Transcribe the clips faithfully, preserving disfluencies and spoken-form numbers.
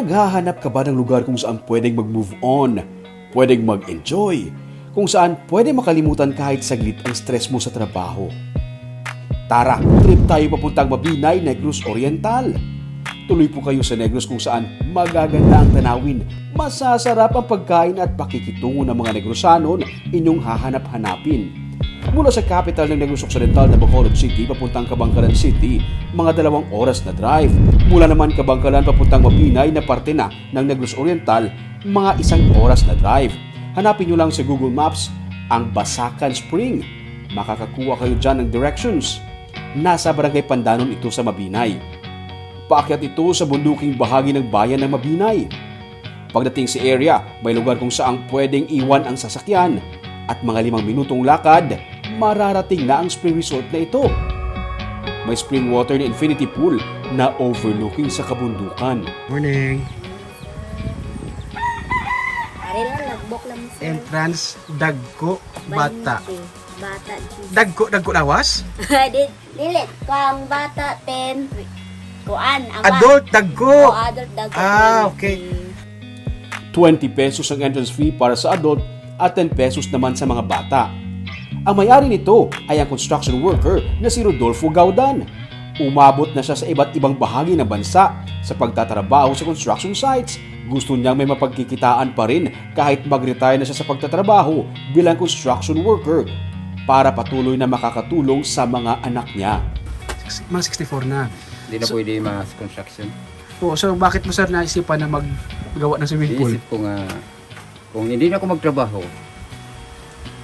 Naghahanap ka ba ng lugar kung saan pwedeng mag-move on, pwedeng mag-enjoy, kung saan pwede makalimutan kahit saglit ang stress mo sa trabaho? Tara, trip tayo papuntang Mabinay, Negros Oriental. Tuloy po kayo sa Negros kung saan magaganda ang tanawin, masasarap ang pagkain at pakikitungo ng mga Negrosanon inyong hahanap-hanapin. Mula sa capital ng Negros Occidental na Bacolod City papuntang Kabankalan City, mga dalawang oras na drive. Mula naman Kabankalan papuntang Mabinay na parte na ng Negros Oriental, mga isang oras na drive. Hanapin nyo lang sa Google Maps ang Basakan Spring. Makakakuha kayo dyan ng directions. Nasa Barangay Pandanon ito sa Mabinay. Paakyat ito sa bunduking bahagi ng bayan ng Mabinay. Pagdating sa area, may lugar kung saang pwedeng iwan ang sasakyan at mga limang minutong lakad, mararating na ang spring resort na ito. May spring water na infinity pool na overlooking sa kabundukan. Morning. Ari lang, nagbok lang, sir. Entrance, dagko, bata. Bata, G. Dagko, dagko lawas? Di, dili. Kung bata, ten. Kuan, ang ba- Adult, dagko. Oh, adult, dagko, Ah, twenty. Okay. Twenty pesos ang entrance fee para sa adult at ten pesos naman sa mga bata. Ang may-ari nito ay ang construction worker na si Rodolfo Gaudan. Umabot na siya sa iba't ibang bahagi ng bansa sa pagtatrabaho sa construction sites. Gusto niyang may mapagkikitaan pa rin kahit mag-retire na siya sa pagtatrabaho bilang construction worker para patuloy na makakatulong sa mga anak niya. Six-, mga sixty-four na. Hindi na So pwede mas construction. Oo, so bakit mo, sir, naisipan na maggawa ng swimming pool? Naisip ko nga, kung hindi na ako magtrabaho,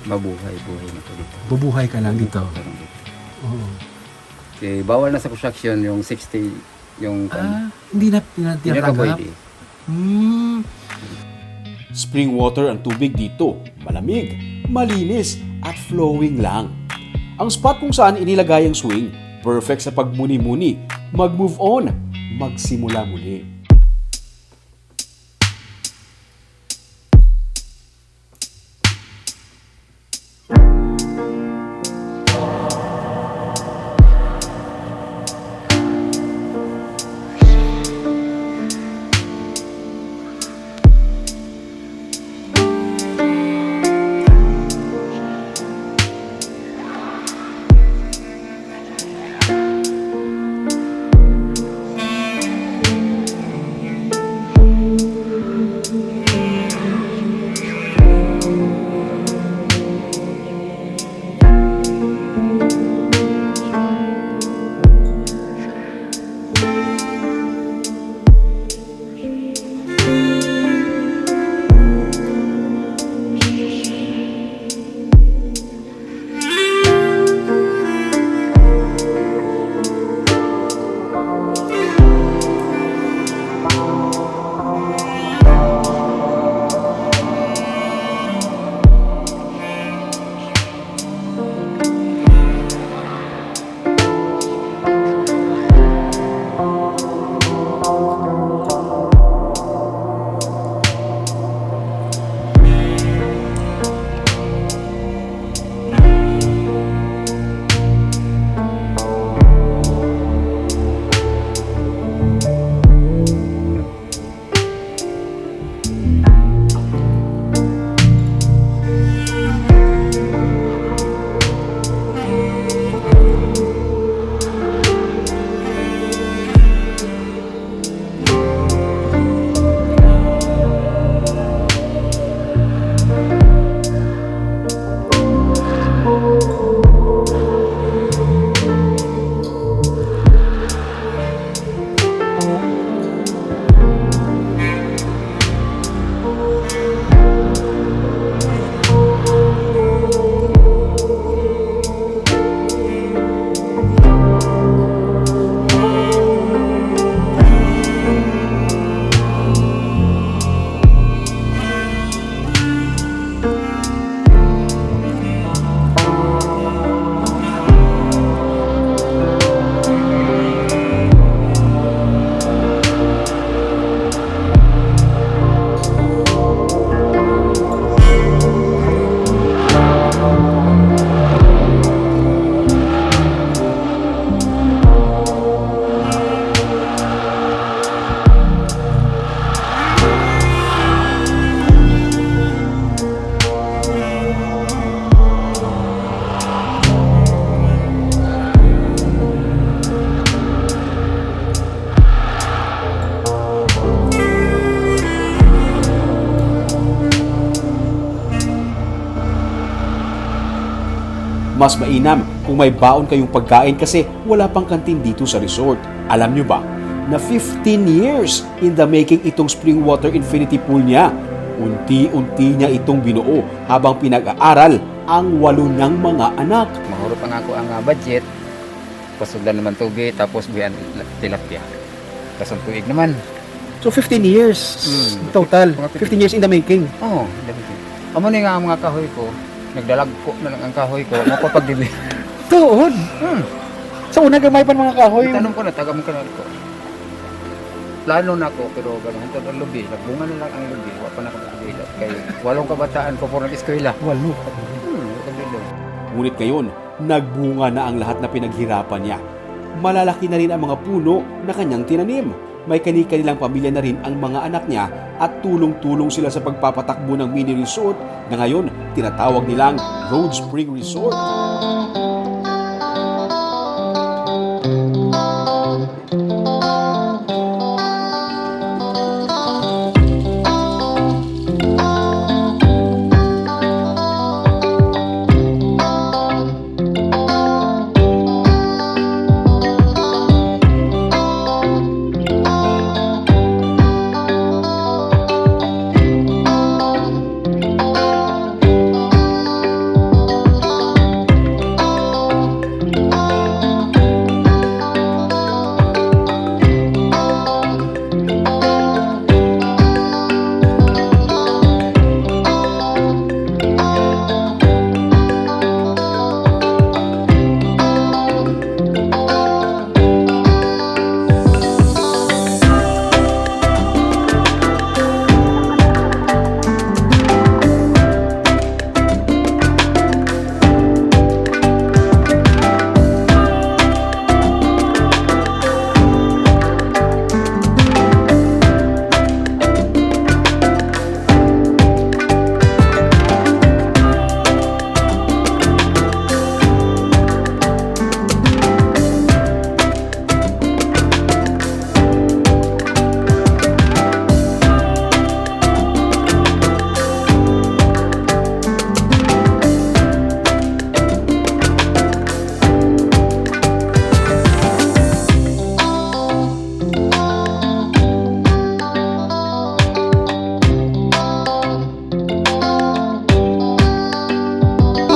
mabuhay-buhay na ako dito. Bubuhay ka lang dito? Parang dito. Oo. Kay bawal na sa construction yung sixty, yung Ah, hindi na, hindi na, hindi na tinatanggap? Pwede. Hmm. Spring water ang tubig dito. Malamig, malinis, at flowing lang. Ang spot kung saan inilagay ang swing, perfect sa pagmuni-muni, mag-move on, magsimula muli. Mas mainam kung may baon kayong pagkain kasi wala pang kantin dito sa resort. Alam nyo ba na fifteen years in the making itong spring water infinity pool niya? Unti-unti niya itong binuo habang pinag-aaral ang walo niyang mga anak. Mahurot ang ako ang ah, budget. Pasugdan naman tubig, tapos buhian tilapia. Tapos ang tuig naman. So fifteen years Mm. total. Mga fifteen. fifteen years in the making. Oo, oh, dami ko. Amo ni nga ang mga kahoy ko, nagdalagko na lang ang kahoy ko, mapapagdibi. Tuod. Hmm. So una gamay pa mga kahoy. Tanong ko na, taga mo ka na ko. Plano na ko, pero ganun, hantod ang lubi, nagbunga na lang ang lubi, wa pa nakapagdila. Kay walong kabataan ko po nag-eskwela. Walo. Hmm, wa ka dilo. Ngunit ngayon, nagbunga na ang lahat na pinaghirapan niya. Malalaki na rin ang mga puno na kanyang tinanim. May kani-kanilang pamilya na rin ang mga anak niya at tulong-tulong sila sa pagpapatakbo ng mini resort na ngayon tinatawag nilang Road Spring Resort.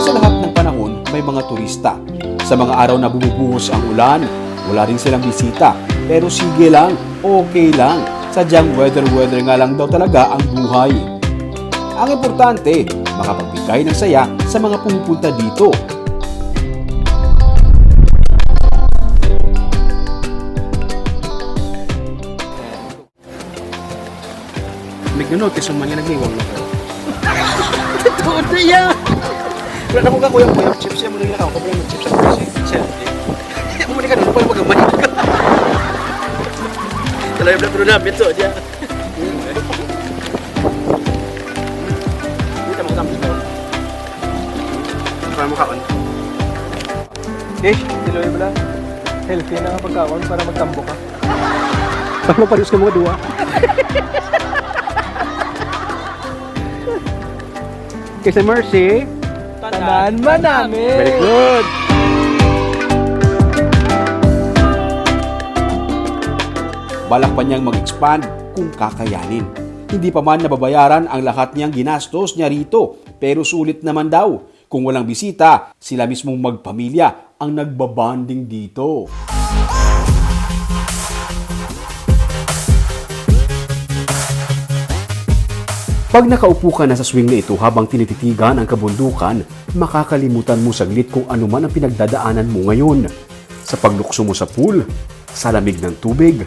Sa lahat ng panahon, may mga turista. Sa mga araw na bumubuhos ang ulan, wala rin silang bisita. Pero sige lang, okay lang. Sadyang weather-weather nga lang daw talaga ang buhay. Ang importante, makapagbigay ng saya sa mga pumupunta dito. May ganun, kaysa man nga nagniwang na ko. Totoo na yan! Wala na ko ka, kuya, kuya, chips yan, muna yung nakaw, kabila ng chips ako kasi, sir, eh. Muna ka doon, pwede magamay ka. Talaga, black, pero namin to, diya. Hindi ka makatapos mo. Para mo kaon. Eh, sila yung pala. Healthy na nga pagkaon para magtambo ka. Para magpareos ka mga duwa. Kay si Mercy, tanan man namin. Very good. Balak pa niyang mag-expand kung kakayanin. Hindi pa man nababayaran ang lahat niyang ginastos niya rito, pero sulit naman daw. Kung walang bisita, sila mismong magpamilya ang nagbabonding dito. Pag nakaupo ka na sa swing na ito habang tinititigan ang kabundukan, makakalimutan mo saglit kung ano man ang pinagdadaanan mo ngayon. Sa paglukso mo sa pool, sa lamig ng tubig,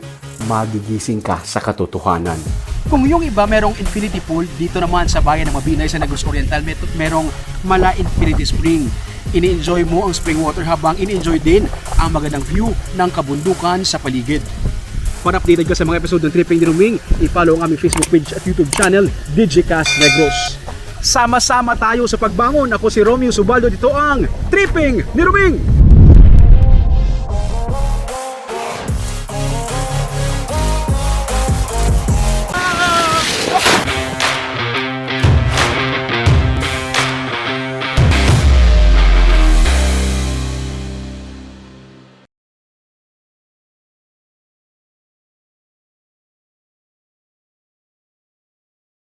magigising ka sa katotohanan. Kung yung iba merong infinity pool, dito naman sa bayan ng Mabinay sa Negros Oriental, may, merong Mala Infinity Spring. Ini-enjoy mo ang spring water habang ini-enjoy din ang magandang view ng kabundukan sa paligid. Para updated ka sa mga episode ng Tripping ni Roming, i-follow ang aming Facebook page at YouTube channel, Digicast Negros. Sama-sama tayo sa pagbangon. Ako si Romeo Subaldo, dito ang Tripping ni Roming.